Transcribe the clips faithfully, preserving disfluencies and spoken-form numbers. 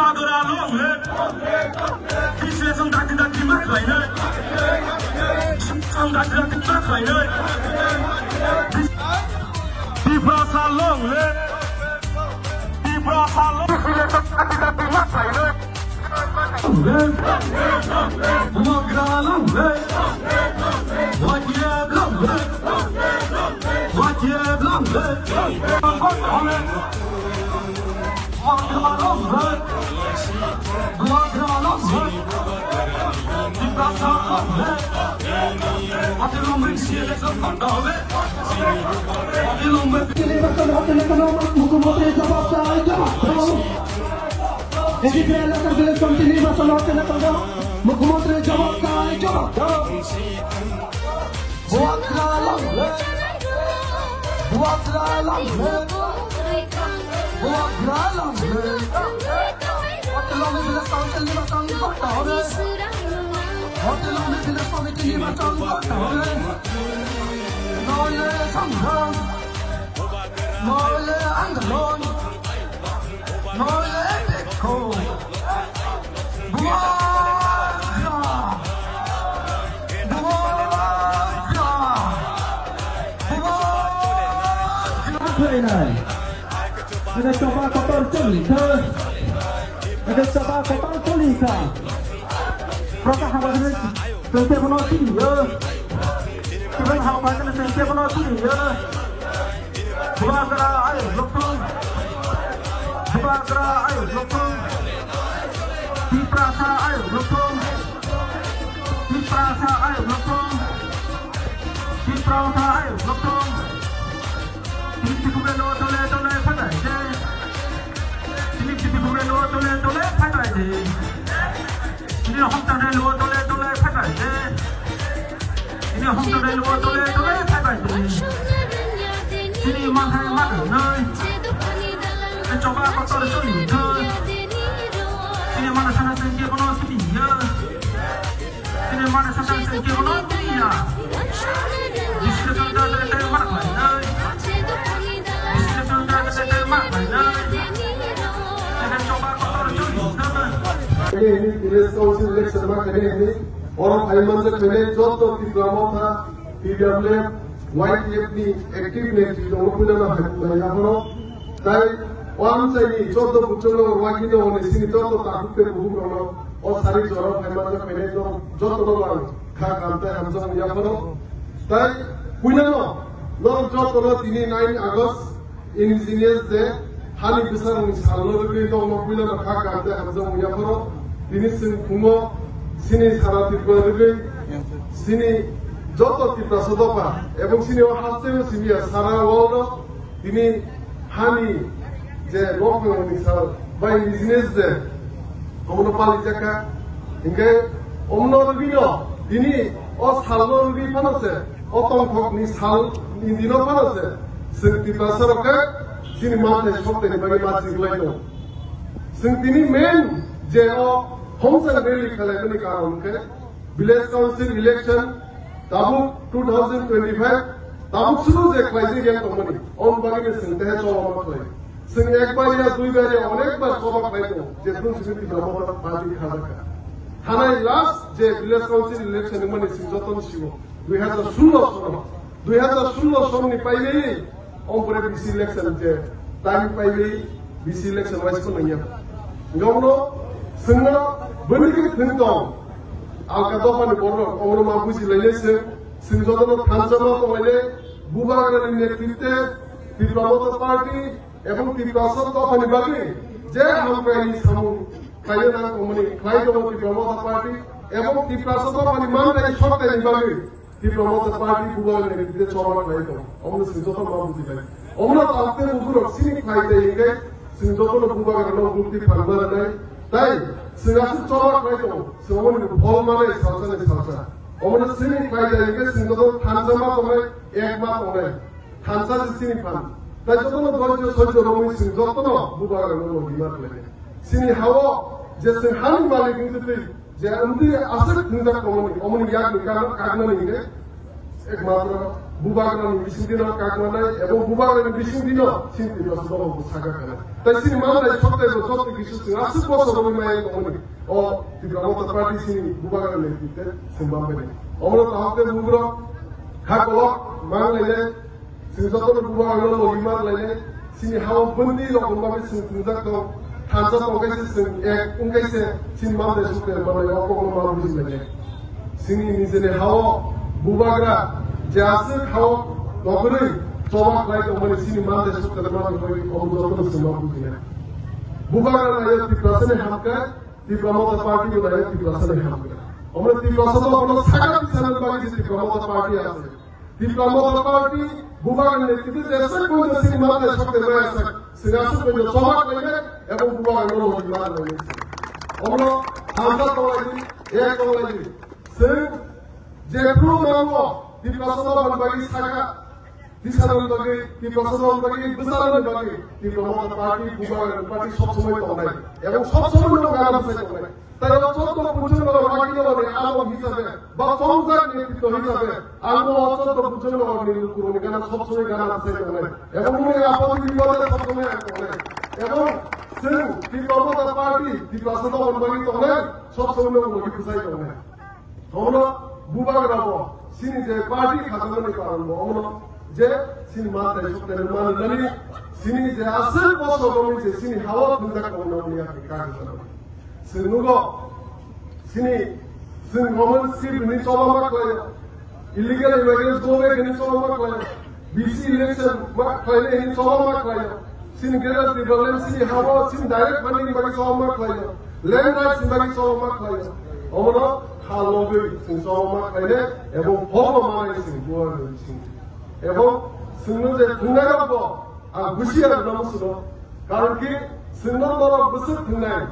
Adora long live. Biswesong dakti dakti ma khlainai. Ang dakti dakti ma khlainai. Tiprasa long live. Tiprasa long live. Biswesong dakti dakti ma khlainai. Long live. Bubagra long live. Y T F long live. Y T F long live. মুখ্যমন্ত্রী জবাব চাই, জবাব দাও। মুখ্যমন্ত্রী জবাব চাই, জবাব দাও। Bubagra long live! Bubagra long live! Bubagra long live! অবিলম্বে village council নির্বাচন করতে হবে। অবিলম্বে village committee নির্বাচন করতে হবে। নইলে সংগ্রাম, নইলে আন্দোলন। Bubagra! Bubagra! Bubagra! Khlainai. Ada choba kotor choli kha. Ada choba kotor choli kha. Proka haba sini tengke bono sini ya. Proka haba sini tengke bono sini ya. Bubagra ayuk lukthung. Bubagra ayuk lukthung. Tiprasa ayuk lukthung. Tiprasa ayuk lukthung. Tiprasa ayuk lukthung. Tini Tripura no tole tole phatai de. Tini Tripura no tole tole phatai de. Tini homtang de no tole tole phatai de. Tini homtang de no tole tole phatai de. Tini manthai manthai nai. Choba kotor choli nai. Tini mana sana sengke bono sidi ya. Tini mana sana sengke bono sidi ya. Discussion da da da mana khlai nai. Discussion da da da mana khlai nai. Tini choba kotor choli nai. Ini, ini, ini, council election ma kene ini. Oro phaimanja kene joto Tipra Motha, T W F, Y T F ni active netrito oro puila no hai puila yaphano. Tai o amchaini joto buchung no wagino hwnwi sini joto takhuk tei bukhuk rokno o sari jora phaimanja kene joto no ang kha kaham tei hamjakmung yaphano. Tai puila no norok joto no tini nine August Indigenous Day, hani bwsarokni salno rwgwi nokno puilano kha kaham tei hamjakmung yapharo. Tini chwng phungo chini sara Tripura rwgwi chini joto Tiprasa dopha ebong chini o hasteo simi ya sara world o tini hani je nokni sal bai Indigenous Day omono palijak kha. Hinkhe omono rwgwino tini o salno rwgwi phano se, o tongthokni salni dino phano se, chwng Tiprasa rok khe chini manthai sokthai ni bagwi ma chiriklai tongo. Chwng tini main je o homchang rally khalaimani karon khe village council election tabuk two thousand twenty-five tabuk suru je khlaijak yang tongmani, om bagwi ni chwng tehe choba ma khlai. Chwng ekbar ya duibar ya onekbar choba khlai tongo, je tun chwng Tipra Motha party khajakha. Thanai last je village council election wngmani chwng jotono siwo, dui hazar sullo sono, dui hazar sullo sonni paiwi ompore B C election je time paiwi B C election wise ko nangya. Ngawno chwngno bwrwikhe thwng tong, alka dophani borok ongno ma bujilainai chwng, chwng jotono thansa ma tonglainai, Bubagrani netrite Tipra Motha Party ebong Tiprasa dophani bagwi je hamkraini samung khlaina nang tongmani khlai tongo Tipra Motha Party ebong Tiprasa dophani manthai sokthai ni bagwi Tipra Motha Party Bubagrani netrite chorma khlai tongo. Omono chwng joto ma bujilai. Omono tamte bukurok chini khlai tei hingke chwng jotono Bubagrano mukti phalma rwnai. Tai chwng aswk chorma khlai tongo, chwng omoni phol manai salsa ni salsa. Omono chini khlai tei hingke chwng joto thansa ma tongnai, ek ma tongnai. Thansa se chini phan. Tai jotono doijo soijo romwi chwng jotono Bubagrano logi ma khlai. Chini hao je chwng hani malik wngtwi twi je wngtwi aswk thwngjak tongmani, omoni yakni kagna, kagnani hingke ekmatro Bubagrani bisingtwino kakmanai ebong bubagrani bisingtwino chini Tiprasa dopha bo sakha kha. Tai chini manthai sokthai bo joto kisu chwng aswk bosor romwi maya tongmani. O Tipra Motha Party chini bubagrani netrite chwng bambaini. Omono kaham khe bugrok kha kolok mang lainai, chwng jotono bubagrano logi mang lainai. Chini hao bwndwi rok wngma bai chwng thwngjak tong, thansa tong khe se chwng ek wng khe se chini manthai sokthai manai o kokno ma buji lainai. Chini nijeni hao bubagra je aswk hao nogorwi choba khlai tongmani chini manthai sokthai manai bai omo jotono chwng ma bujinai. Bubagra naio Tiprasani hamkhe, Tipra Motha Party bo naio Tiprasani hamkhe. Omo Tiprasa dopha no sakha tisani bagwi je Tipra Motha Party ase. Tipra Motha Party bubagrani netrite jeswk poito chini manthai sokthai maya sak, chwng aswk poito choba khlainai ebong bubagrano logi ma khlainai. Omono thansa tonglaidi, ek tonglaidi. Chwng jephru nango Tiprasa dophani bagwi sakha, tisanani bagwi, Tiprasa dophani bagwi, bwcharani bagwi Tipra Motha Party, bubagrani party sob somoi tongnai ebong sob somoi no gana bwsai tongnai. Tai o joto buchung rok ragi rok ni abo hisabe ba chongjak ni tito hisabe ang o joto buchung rok ni luku rok ni gana sob somoi gana bwsai tongnai. Ebong mui apot ni bibode sob somoi ang tongnai. Ebong chwng Tipra Motha Party, Tiprasa dophani bagwi tongnai, sob somoi no logi bwsai tongnai. Omono bubagra bo chini je party khajakmani karon bo omono je chini manthai sokthai mani nani chini je aswk bosor romwi je chini hao thwngjak tongnani yakni kagwi. Chwng nugo, chini, chwng Roman script hwnwi choba ma khlaio, illegal immigrants go back hwnwi choba ma khlaio, B C election ma khlainai hwnwi choba ma khlaio, chini Greater Tipraland chini hao chini direct funding bagwi choba ma khlaio, land rights ni bagwi choba ma khlaio. Omono kha logwi chwng choba ma khlainai ebong phobo manai chwng buar hwnwi chwng. Ebong chwngno je thwngnairokbo ang busi arwna musugo. Karon ki chwngno norok bwswk thwngnai.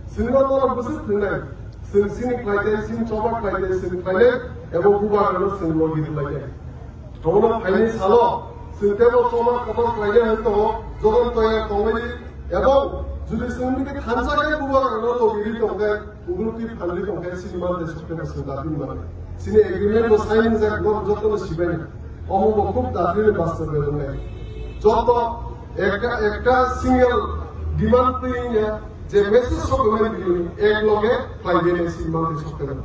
Chwngno norok bwswk thwngnai. Chwng chini khlainai, chini choba khlainai, chwng khlainai, ebo bubagrano chwng logi rwlainai. Obono phainai salo chwng teibo choba kotor khlainai hwn tongo, jotono toyar tonglaidi. Ebong jodi chwng nini thansa khe bubagrano logi ri tongkhe, Ugurukti phalwi tongkhe chini manthai sokthai no chwng dabi mano. Chini agreement bo sign wngjak, norok jotono sibaini. Omo bo khub dabi ni bastob wngnai. Joto ekta, ekta single demand twi wngya je message sok wngnai bini ek loge khlai bini chini manthai sokthai no.